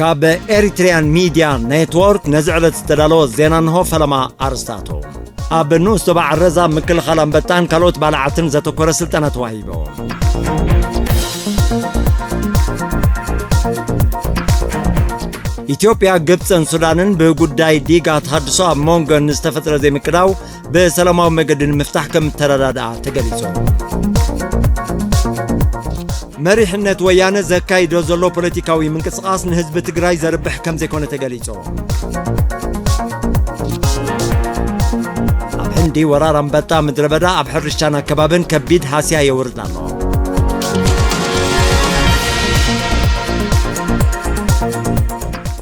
ካብ ኤሪትሪያን ሚድያ ኔትወርክ ነዚ ዕለት ዝተዳለወ ዜና እንሆ። ፈለማ ኣርስታቱ። ኣብ ንኡስ ዞባ ዓረዛ ምክልኻል ኣንበጣን ካልኦት ባልዓትን ዘተኮረ ስልጠና ተዋሂቡ። ኢትዮጵያ፣ ግብፅን ሱዳንን ብጉዳይ ዲጋ ተሃድሶ ኣብ መንጎ ንዝተፈጥረ ዘይምቅዳው ብሰላማዊ መገዲ ንምፍታሕ ከም እተረዳድኣ ተገሊጹ። መሪሕነት ወያነ ዘካይዶ ዘሎ ፖለቲካዊ ምንቅስቓስ ንህዝቢ ትግራይ ዘርብሕ ከም ዘይኮነ ተገሊጹ። ኣብ ህንዲ ወራር ኣንበጣ ምድረ በዳ ኣብ ሕርሻን ኣከባብን ከቢድ ሃስያ የውርድ ኣሎ።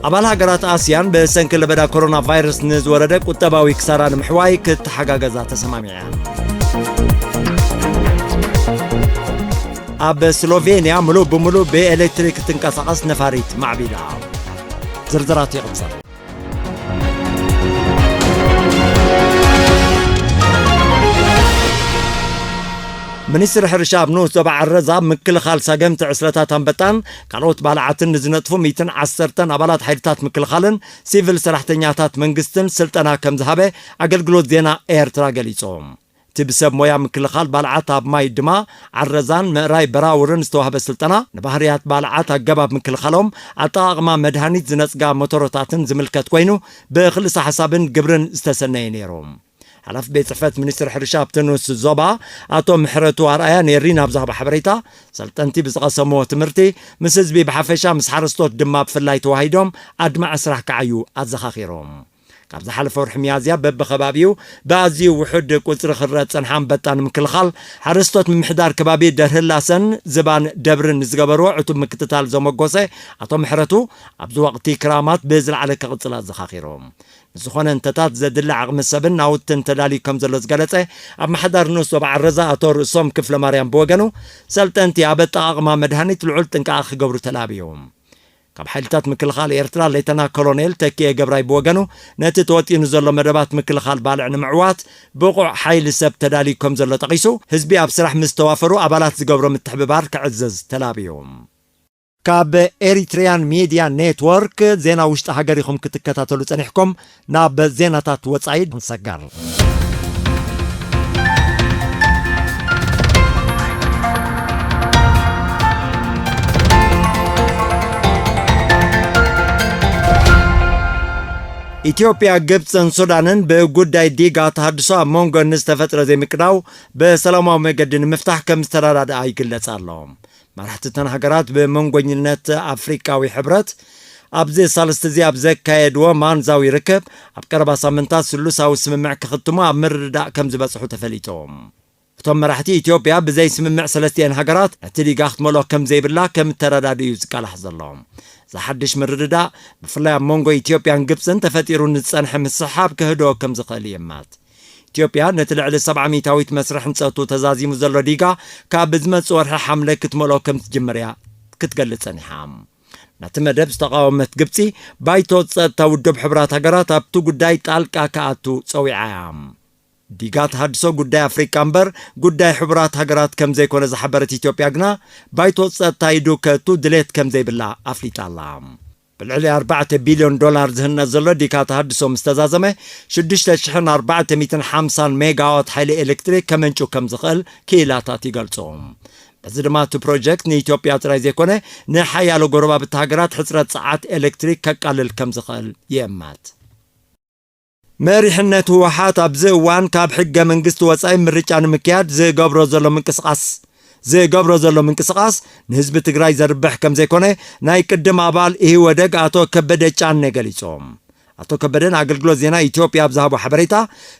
ኣባል ሃገራት ኣስያን ብሰንኪ ለበዳ ኮሮና ቫይረስ ንዝወረደ ቁጠባዊ ክሳራ ንምሕዋይ ክተሓጋገዛ ተሰማሚዐን። ኣብ ስሎቬንያ ምሉእ ብምሉእ ብኤሌክትሪክ እትንቀሳቐስ ነፋሪት ማዕቢላ። ዝርዝራት ይቕጽል። ሚኒስትሪ ሕርሻ ኣብ ንኡስ ዞባ ዓረዛ ምክልኻል ሳገምቲ ዕስለታት ኣንበጣን ካልኦት ባልዓትን ንዝነጥፉ ሚእትን ዓሰርተን ኣባላት ሓይልታት ምክልኻልን ሲቪል ሰራሕተኛታት መንግስትን ስልጠና ከም ዝሃበ ኣገልግሎት ዜና ኤርትራ ገሊጹ። እቲ ብሰብ ሞያ ምክልኻል ባልዓት ኣብ ማይ ድማ ዓረዛን ምእራይ በራውርን ዝተዋህበ ስልጠና፣ ንባህርያት ባልዓት፣ ኣገባብ ምክልኻሎም፣ ኣጠቓቕማ መድሃኒት ዝነጽጋ ሞተሮታትን ዝምልከት ኮይኑ፣ ብክልሰ ሓሳብን ግብርን ዝተሰነየ ነይሩ። ሓላፊ ቤት ጽሕፈት ሚኒስትሪ ሕርሻ ኣብቲ ንኡስ ዞባ ኣቶ ምሕረቱ ኣርኣያ ንኤሪና ኣብ ዝሃቦ ሓበሬታ፣ ሰልጠንቲ ብዝቐሰምዎ ትምህርቲ ምስ ህዝቢ ብሓፈሻ ምስ ሓረስቶት ድማ ብፍላይ ተዋሂዶም ኣድማዒ ስራሕ ክዓዩ ኣዘኻኺሮም። ካብ ዝሓለፈ ወርሒ ሚያዝያ በብኸባቢኡ ብኣዝዩ ውሑድ ቁጽሪ ክረእ ዝጸንሐ ኣንበጣ ንምክልኻል ሓረስቶት ምምሕዳር ከባቢ ደርህላሰን ዝባን ደብርን ንዝገበርዎ ዕቱብ ምክትታል ዘመጎሰ ኣቶ ምሕረቱ፣ ኣብዚ ወቕቲ ክራማት ብዝለዓለ ክቕጽል ኣዘኻኺሩ። ንዝኾነ እንተታት ዘድሊ ዓቕሚ ሰብን ናውትን ተዳልዩ ከም ዘሎ ዝገለጸ ኣመሓዳሪ ንኡስ ዞባ ዓረዛ ኣቶ ርእሶም ክፍለ ማርያም ብወገኑ፣ ሰልጠንቲ ኣብ ኣጠቓቕማ መድሃኒት ልዑል ጥንቃቐ ክገብሩ ተላብዩ። ካብ ሓይልታት ምክልኻል ኤርትራ ሌተና ኮሎኔል ተኪኤ ገብራይ ብወገኑ፣ ነቲ ተወጢኑ ዘሎ መደባት ምክልኻል ባልዕ ንምዕዋት ብቑዕ ሓይሊ ሰብ ተዳልዩ ከም ዘሎ ጠቒሱ፣ ህዝቢ ኣብ ስራሕ ምስ ተዋፈሩ ኣባላት ዝገብሮ ምትሕብባር ክዕዘዝ ተላብዩ። ካብ ኤሪትሪያን ሚድያ ኔትወርክ ዜና ውሽጢ ሃገር ኢኹም ክትከታተሉ ጸኒሕኩም። ናብ ዜናታት ወጻኢ ንሰጋር። ኢትዮጵያ፣ ግብጽን ሱዳንን ብጉዳይ ዲጋ ተሃድሶ ኣብ መንጎ ንዝተፈጥረ ዘይምቅዳው ብሰላማዊ መገዲ ንምፍታሕ ከም ዝተረዳድኣ ይግለጽ ኣሎ። መራሕቲ እተን ሃገራት ብመንጎኝነት ኣፍሪቃዊ ሕብረት ኣብዚ ሳልስቲ እዚ ኣብ ዘካየድዎ ማንዛዊ ርክብ፣ ኣብ ቀረባ ሳምንታት ስሉሳዊ ስምምዕ ክኽትሙ ኣብ ምርድዳእ ከም ዝበጽሑ ተፈሊጡ። እቶም መራሕቲ፣ ኢትዮጵያ ብዘይ ስምምዕ ሰለስቲኤን ሃገራት ነቲ ዲጋ ክትመልኦ ከም ዘይብላ ከም እተረዳድኡ እዩ ዝቃላሕ ዘሎ። እዚ ሓድሽ ምርድዳእ፣ ብፍላይ ኣብ መንጎ ኢትዮጵያን ግብጽን ተፈጢሩ ንዝጸንሐ ምስሕሓብ ከህድኦ ከም ዝኽእል ይእመት። ኢትዮጵያ ነቲ ልዕሊ ሰብዓ ሚእታዊት መስርሕ ህንጸቱ ተዛዚሙ ዘሎ ዲጋ ካብ ዝመጽእ ወርሒ ሓምለ ክትመልኦ ከም ትጅምር እያ ክትገልጽ ጸኒሓ። ነቲ መደብ ዝተቓወመት ግብጺ፣ ባይቶ ጸጥታ ውድብ ሕቡራት ሃገራት ኣብቲ ጉዳይ ጣልቃ ክኣቱ ጸዊዓ እያ። ዲጋ ተሃድሶ ጉዳይ ኣፍሪቃ እምበር ጉዳይ ሕቡራት ሃገራት ከም ዘይኮነ ዝሓበረት ኢትዮጵያ ግና፣ ባይቶ ጸጥታ ኢዱ ከእቱ ድሌት ከም ዘይብላ ኣፍሊጣ ኣላ። ብልዕሊ ኣርባዕተ ቢልዮን ዶላር ዝህነጽ ዘሎ ዲጋ ተሃድሶ ምስ ተዛዘመ፣ ሽዱሽተ ሽሕን ኣርባዕተ ሚእትን ሓምሳን ሜጋዋት ሓይሊ ኤሌክትሪክ ከመንጩ ከም ዝኽእል ክኢላታት ይገልጹ። በዚ ድማ እቲ ፕሮጀክት ንኢትዮጵያ ጥራይ ዘይኮነ፣ ንሓያሎ ጎረባብቲ ሃገራት ሕጽረት ጸዓት ኤሌክትሪክ ከቃልል ከም ዝኽእል ይእመት። መሪሕነት ህወሓት ኣብዚ እዋን ካብ ሕገ መንግስቲ ወጻኢ ምርጫ ንምክያድ ዝገብሮ ዘሎ ምንቅስቓስ፣ ዝገብሮ ዘሎ ምንቅስቓስ ንህዝቢ ትግራይ ዘርብሕ ከም ዘይኮነ ናይ ቅድም ኣባል ኢህወደግ ኣቶ ከበደ ጫኔ ገሊጾም። ኣቶ ከበደ ንኣገልግሎት ዜና ኢትዮጵያ ኣብ ዝሃቦ ሓበሬታ፣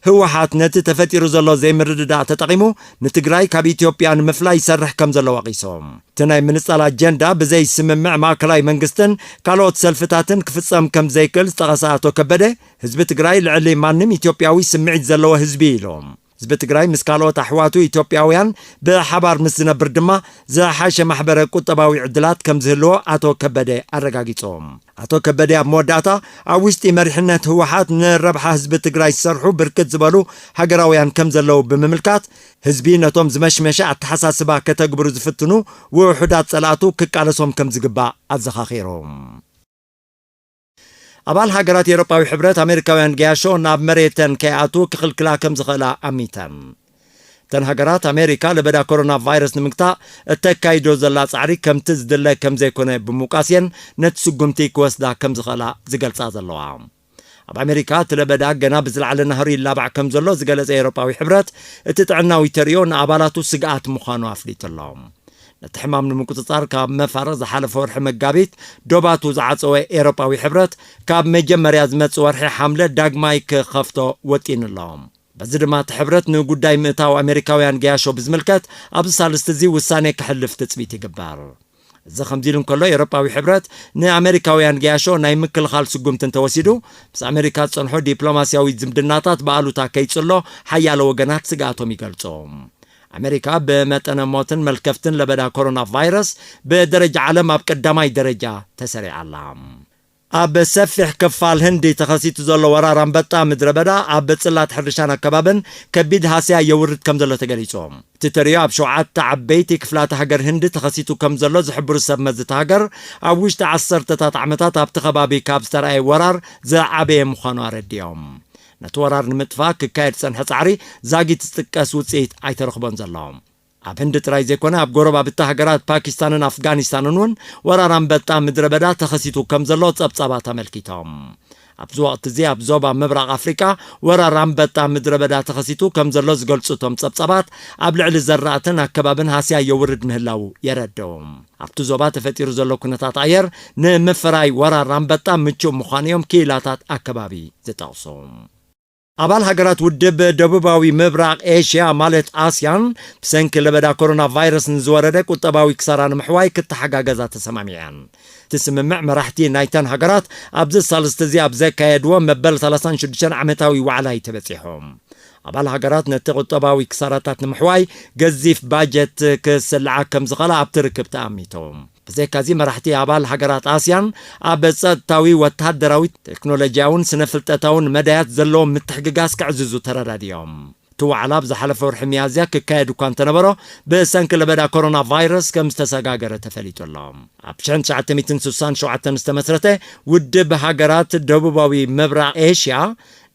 ህወሓት ነቲ ተፈጢሩ ዘሎ ዘይምርድዳእ ተጠቒሙ ንትግራይ ካብ ኢትዮጵያ ንምፍላይ ይሰርሕ ከም ዘሎ ወቒሶም። እቲ ናይ ምንጻል ኣጀንዳ ብዘይ ስምምዕ ማእከላይ መንግስትን ካልኦት ሰልፍታትን ክፍጸም ከም ዘይክእል ዝጠቐሰ ኣቶ ከበደ፣ ህዝቢ ትግራይ ልዕሊ ማንም ኢትዮጵያዊ ስምዒት ዘለዎ ህዝቢ እዩ ኢሎም። ህዝቢ ትግራይ ምስ ካልኦት ኣሕዋቱ ኢትዮጵያውያን ብሓባር ምስ ዝነብር ድማ ዝሓሸ ማሕበረ ቁጠባዊ ዕድላት ከም ዝህልዎ ኣቶ ከበደ ኣረጋጊጾም። ኣቶ ከበደ ኣብ መወዳእታ፣ ኣብ ውሽጢ መሪሕነት ህወሓት ንረብሓ ህዝቢ ትግራይ ዝሰርሑ ብርክት ዝበሉ ሃገራውያን ከም ዘለዉ ብምምልካት፣ ህዝቢ ነቶም ዝመሽመሸ ኣተሓሳስባ ከተግብሩ ዝፍትኑ ውሑዳት ጸላእቱ ክቃለሶም ከም ዝግባእ ኣዘኻኺሮም። ኣባል ሃገራት ኤውሮጳዊ ሕብረት፣ ኣሜሪካውያን ገያሾ ናብ መሬተን ከይኣትዉ ክኽልክላ ከም ዝኽእላ ኣሚተን። እተን ሃገራት፣ ኣሜሪካ ለበዳ ኮሮና ቫይረስ ንምግታእ እተካይዶ ዘላ ጻዕሪ ከምቲ ዝድለ ከም ዘይኮነ ብምውቃስ እየን ነቲ ስጉምቲ ክወስዳ ከም ዝኽእላ ዝገልጻ ዘለዋ። ኣብ ኣሜሪካ እቲ ለበዳ ገና ብዝለዓለ ናህሪ ይላባዕ ከም ዘሎ ዝገለጸ ኤውሮጳዊ ሕብረት፣ እቲ ጥዕናዊ ተርእዮ ንኣባላቱ ስግኣት ምዃኑ ኣፍሊጡ ኣሎ። ነቲ ሕማም ንምቁጽጻር ካብ መፋርቕ ዝሓለፈ ወርሒ መጋቢት ዶባቱ ዝዓጸወ ኤውሮጳዊ ሕብረት፣ ካብ መጀመርያ ዝመጽእ ወርሒ ሓምለ ዳግማይ ክኸፍቶ ወጢኑ ኣሎ። በዚ ድማ እቲ ሕብረት ንጉዳይ ምእታው ኣሜሪካውያን ገያሾ ብዝምልከት ኣብዚ ሳልስቲ እዚ ውሳኔ ክሕልፍ ትጽቢት ይግበር። እዚ ከምዚ ኢሉ እንከሎ፣ ኤውሮጳዊ ሕብረት ንኣሜሪካውያን ገያሾ ናይ ምክልኻል ስጉምቲ እንተወሲዱ፣ ምስ ኣሜሪካ ዝጸንሖ ዲፕሎማስያዊ ዝምድናታት ብኣሉታ ከይጽሎ ሓያሎ ወገናት ስግኣቶም ይገልጹ። ኣሜሪካ ብመጠነ ሞትን መልከፍትን ለበዳ ኮሮና ቫይረስ ብደረጃ ዓለም ኣብ ቀዳማይ ደረጃ ተሰሪዓ ኣላ። ኣብ ሰፊሕ ክፋል ህንዲ ተኸሲቱ ዘሎ ወራር ኣንበጣ ምድረ በዳ ኣብ ጽላት ሕርሻን ኣከባብን ከቢድ ሃስያ የውርድ ከም ዘሎ ተገሊጹ። እቲ ተርእዮ ኣብ ሸውዓተ ዓበይቲ ክፍላተ ሃገር ህንዲ ተኸሲቱ ከም ዘሎ ዝሕብሩ ሰብ መዚ እታ ሃገር፣ ኣብ ውሽጢ ዓሰርተታት ዓመታት ኣብቲ ከባቢ ካብ ዝተረኣየ ወራር ዝዓበየ ምዃኑ ኣረዲኦም። ነቲ ወራር ንምጥፋእ ክካየድ ዝጸንሐ ጻዕሪ ዛጊት ዝጥቀስ ውጽኢት ኣይተረኽቦን ዘሎ። ኣብ ህንዲ ጥራይ ዘይኮነ፣ ኣብ ጎረባብቲ ሃገራት ፓኪስታንን ኣፍጋኒስታንን እውን ወራር ኣንበጣ ምድረ በዳ ተኸሲቱ ከም ዘሎ ጸብጻባት ኣመልኪቶም። ኣብዚ ወቕቲ እዚ ኣብ ዞባ ምብራቕ ኣፍሪቃ ወራር ኣንበጣ ምድረ በዳ ተኸሲቱ ከም ዘሎ ዝገልጹ እቶም ጸብጻባት፣ ኣብ ልዕሊ ዘራእትን ኣከባብን ሃስያ የውርድ ምህላዉ የረድኡ። ኣብቲ ዞባ ተፈጢሩ ዘሎ ኩነታት ኣየር ንምፍራይ ወራር ኣንበጣ ምቹእ ምዃኑ እዮም ክኢላታት ኣከባቢ ዝጠቕሱ። ኣባል ሃገራት ውድብ ደቡባዊ ምብራቕ ኤሽያ፣ ማለት ኣስያን፣ ብሰንኪ ለበዳ ኮሮና ቫይረስ ንዝወረደ ቁጠባዊ ክሳራ ንምሕዋይ ክተሓጋገዛ ተሰማሚዐን። እቲ ስምምዕ፣ መራሕቲ ናይተን ሃገራት ኣብዚ ሳልስቲ እዚ ኣብ ዘካየድዎ መበል ሰላሳን ሽዱሽተን ዓመታዊ ዋዕላ እዩ ተበጺሑ። ኣባል ሃገራት ነቲ ቁጠባዊ ክሳራታት ንምሕዋይ ገዚፍ ባጀት ክስልዓ ከም ዝኽእላ ኣብቲ ርክብ ተኣሚቱ። ብዘይካዚ፣ መራሕቲ ኣባል ሃገራት ኣስያን ኣብ ጸጥታዊ፣ ወተሃደራዊ፣ ቴክኖሎጂያውን ስነ-ፍልጠታውን መዳያት ዘለዎም ምትሕግጋዝ ከዕዝዙ ተረዳዲኦም። እቲ ዋዕላ ኣብ ዝሓለፈ ወርሒ ሚያዝያ ክካየድ እኳ እንተነበሮ፣ ብሰንኪ ለበዳ ኮሮና ቫይረስ ከም ዝተሰጋገረ ተፈሊጡ ኣሎ። ኣብ ሽሕን ትሽዓተ ሚእትን ስሳን ሸውዓተን ዝተመስረተ ውድብ ሃገራት ደቡባዊ ምብራቕ ኤሽያ፣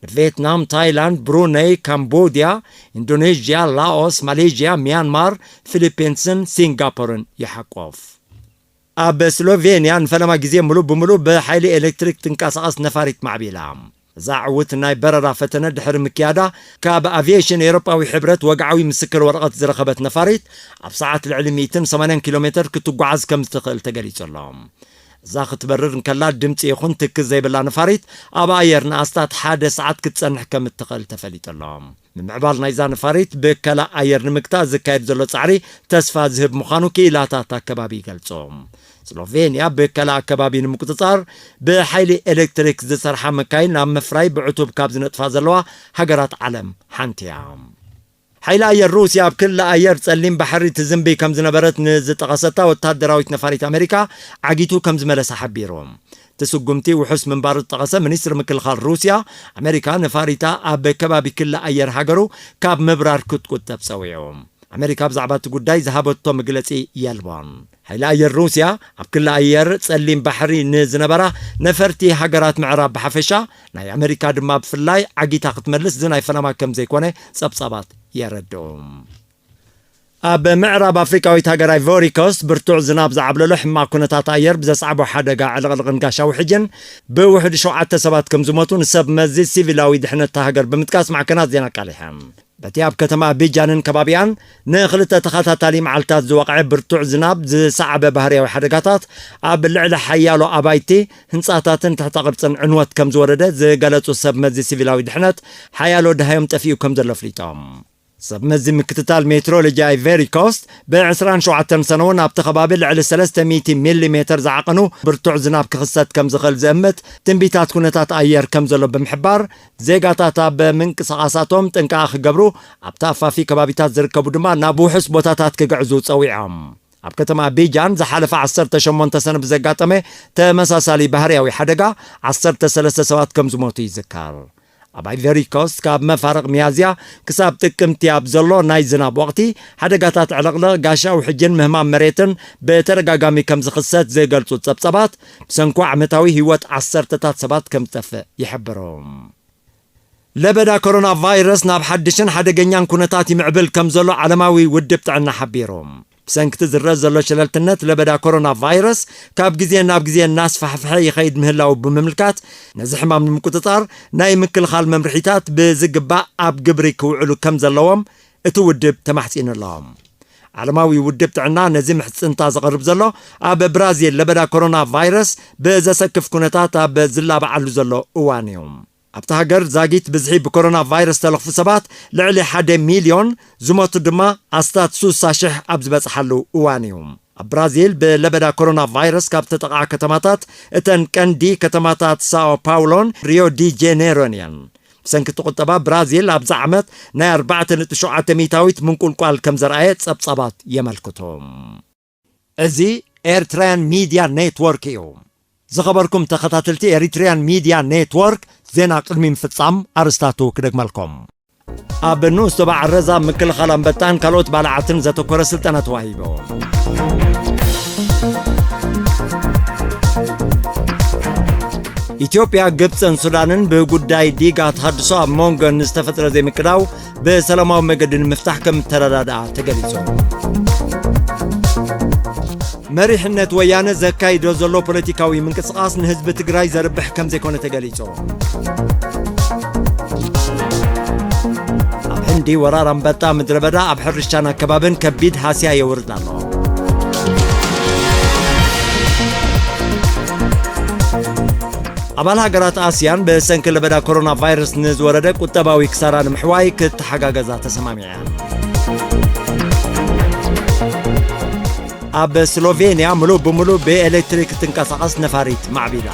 ንቪየትናም፣ ታይላንድ፣ ብሩነይ፣ ካምቦድያ፣ ኢንዶኔዥያ፣ ላኦስ፣ ማሌዥያ፣ ሚያንማር፣ ፊሊፒንስን ሲንጋፖርን ይሓቆፍ። ኣብ ስሎቬንያ ንፈለማ ግዜ ምሉእ ብምሉእ ብሓይሊ ኤሌክትሪክ ትንቀሳቐስ ነፋሪት ማዕቢላ። እዛ ዕውት ናይ በረራ ፈተነ ድሕሪ ምክያዳ፣ ካብ ኣቪየሽን ኤውሮጳዊ ሕብረት ወግዓዊ ምስክር ወረቐት ዝረኸበት ነፋሪት፣ ኣብ ሰዓት ልዕሊ ሚእትን ሰማንያን ኪሎ ሜትር ክትጓዓዝ ከም ዝትኽእል ተገሊጹ ኣሎ። እዛ ክትበርር እንከላ ድምጺ ይኹን ትኪ ዘይብላ ነፋሪት፣ ኣብ ኣየር ንኣስታት ሓደ ሰዓት ክትጸንሕ ከም እትኽእል ተፈሊጡ ኣሎ። ምምዕባል ናይዛ ነፋሪት ብከላ ኣየር ንምግታእ ዝካየድ ዘሎ ጻዕሪ ተስፋ ዝህብ ምዃኑ ክኢላታት ኣከባቢ ይገልጹ። ስሎቬንያ ብከላ ኣከባቢ ንምቁጽጻር ብሓይሊ ኤሌክትሪክ ዝሰርሓ መካይን ናብ ምፍራይ ብዕቱብ ካብ ዝነጥፋ ዘለዋ ሃገራት ዓለም ሓንቲ እያ። ሓይሊ ኣየር ሩስያ ኣብ ክሊ ኣየር ጸሊም ባሕሪ ትዝንቢ ከም ዝነበረት ንዝጠቐሰታ ወተሃደራዊት ነፋሪት ኣሜሪካ ዓጊቱ ከም ዝመለሳ ሓቢሩ። እቲ ስጉምቲ ውሑስ ምንባሩ ዝጠቐሰ ሚኒስትሪ ምክልኻል ሩስያ፣ ኣሜሪካ ነፋሪታ ኣብ ከባቢ ክሊ ኣየር ሃገሩ ካብ ምብራር ክትቁጠብ ጸዊዑ። ኣሜሪካ ብዛዕባ እቲ ጉዳይ ዝሃበቶ መግለጺ የልቦን። ሓይሊ ኣየር ሩስያ ኣብ ክሊ ኣየር ጸሊም ባሕሪ ንዝነበራ ነፈርቲ ሃገራት ምዕራብ ብሓፈሻ፣ ናይ ኣሜሪካ ድማ ብፍላይ ዓጊታ ክትመልስ ዝናይ ፈለማ ከም ዘይኮነ ጸብጻባት የረድኡ። ኣብ ምዕራብ ኣፍሪቃዊት ሃገር ኣይቮሪ ኮስት ብርቱዕ ዝናብ ዝዓብለሎ ሕማቕ ኩነታት ኣየር ብዘስዓቦ ሓደጋ ዕልቕልቕን ጋሻ ውሕጅን ብውሕዱ ሸውዓተ ሰባት ከም ዝሞቱ ንሰብ መዚ ሲቪላዊ ድሕነት እታ ሃገር ብምጥቃስ ማዕከናት ዜና ኣቃሊሐን። በቲ ኣብ ከተማ ኣቢጃንን ከባቢኣን ንኽልተ ተኸታታሊ መዓልታት ዝወቕዐ ብርቱዕ ዝናብ ዝሰዓበ ባህርያዊ ሓደጋታት ኣብ ልዕሊ ሓያሎ ኣባይቲ፣ ህንጻታትን ትሕተ ቅርጽን ዕንወት ከም ዝወረደ ዝገለጹ ሰብ መዚ ሲቪላዊ ድሕነት፣ ሓያሎ ደሃዮም ጠፊኡ ከም ዘሎ ኣፍሊጦም። ሰብ መዚ ምክትታል ሜትሮሎጂ ኣይቨሪ ኮስት፣ ብ ዕስራን ሸውዓተን ሰነ እውን ኣብቲ ከባቢ ልዕሊ ሰለስተ ሚእቲ ሚሊ ሜተር ዝዓቐኑ ብርቱዕ ዝናብ ክኽሰት ከም ዝኽእል ዝእምት ትንቢታት ኩነታት ኣየር ከም ዘሎ ብምሕባር፣ ዜጋታት ኣብ ምንቅስቓሳቶም ጥንቃቐ ክገብሩ፣ ኣብ ተኣፋፊ ከባቢታት ዝርከቡ ድማ ናብ ውሑስ ቦታታት ክግዕዙ ጸዊዖም። ኣብ ከተማ ኣቢጃን ዝሓለፈ ዓሰርተ ሸሞንተ ሰነ ብዘጋጠመ ተመሳሳሊ ባህርያዊ ሓደጋ ዓሰርተ ሰለስተ ሰባት ከም ዝሞቱ ይዝከር። ኣብ ኣይቨሪ ኮስት ካብ መፋርቕ ሚያዝያ ክሳብ ጥቅምቲ ኣብ ዘሎ ናይ ዝናብ ወቕቲ፣ ሓደጋታት ዕልቕልቕ፣ ጋሻ ውሕጅን ምህማም መሬትን ብተደጋጋሚ ከም ዝኽሰት ዝገልጹ ጸብጻባት፣ ብሰንኩ ዓመታዊ ህይወት ዓሰርተታት ሰባት ከም ዝጠፍእ ይሕብሩ። ለበዳ ኮሮና ቫይረስ ናብ ሓድሽን ሓደገኛን ኩነታት ይምዕብል ከም ዘሎ ዓለማዊ ውድብ ጥዕና ሓቢሩ። ብሰንክቲ ዝረአ ዘሎ ሸለልትነት ለበዳ ኮሮና ቫይረስ ካብ ግዜ ናብ ግዜ እናስፋሕፍሐ ይኸይድ ምህላው ብምምልካት፣ ነዚ ሕማም ንምቁጽጻር ናይ ምክልኻል መምርሒታት ብዝግባእ ኣብ ግብሪ ክውዕሉ ከም ዘለዎም እቲ ውድብ ተማሕጺኑ ኣሎ። ዓለማዊ ውድብ ጥዕና ነዚ ምሕጽንታ ዘቕርብ ዘሎ፣ ኣብ ብራዚል ለበዳ ኮሮና ቫይረስ ብዘሰክፍ ኩነታት ኣብ ዝላባዓሉ ዘሎ እዋን እዩ። ኣብታ ሃገር ዛጊት ብዝሒ ብኮሮና ቫይረስ ተለኽፉ ሰባት ልዕሊ ሓደ ሚልዮን፣ ዝሞቱ ድማ ኣስታት ስሳ ሽሕ ኣብ ዝበጽሓሉ እዋን እዩ። ኣብ ብራዚል ብለበዳ ኮሮና ቫይረስ ካብ ተጠቕዓ ከተማታት፣ እተን ቀንዲ ከተማታት ሳኦ ፓውሎን ሪዮ ዲ ጄኔሮን እየን። ብሰንኪ እቲ ቁጠባ ብራዚል ኣብዚ ዓመት ናይ ኣርባዕተ ነጥቢ ሸውዓተ ሚእታዊት ምንቁልቋል ከም ዘርኣየ ጸብጻባት የመልክቱ። እዚ ኤርትራውያን ሚድያ ኔትወርክ እዩ። ዝኸበርኩም ተኸታተልቲ ኤሪትሪያን ሚድያ ኔትወርክ፣ ዜና ቅድሚ ምፍጻም ኣርስታቱ ክደግመልኩም። ኣብ ንኡስ ዞባ ዓረዛ ምክልኻል ኣንበጣን ካልኦት ባልዓትን ዘተኮረ ስልጠና ተዋሂቡ። ኢትዮጵያ፣ ግብፅን ሱዳንን ብጉዳይ ዲጋ ተሃድሶ ኣብ መንጎን ዝተፈጥረ ዘይምቅዳው ብሰላማዊ መገዲ ንምፍታሕ ከም ተረዳድኣ ተገሊጹ። መሪሕነት ወያነ ዘካይዶ ዘሎ ፖለቲካዊ ምንቅስቓስ ንህዝቢ ትግራይ ዘርብሕ ከም ዘይኮነ ተገሊጹ። ኣብ ህንዲ ወራር ኣንበጣ ምድረ በዳ ኣብ ሕርሻን ኣከባብን ከቢድ ሃስያ የውርድ ኣሎ። ኣባል ሃገራት ኣስያን ብሰንኪ ለበዳ ኮሮና ቫይረስ ንዝወረደ ቁጠባዊ ክሳራ ንምሕዋይ ክተሓጋገዛ ተሰማሚዐን። ኣብ ስሎቬንያ ምሉእ ብምሉእ ብኤሌክትሪክ እትንቀሳቐስ ነፋሪት ማዕቢላ።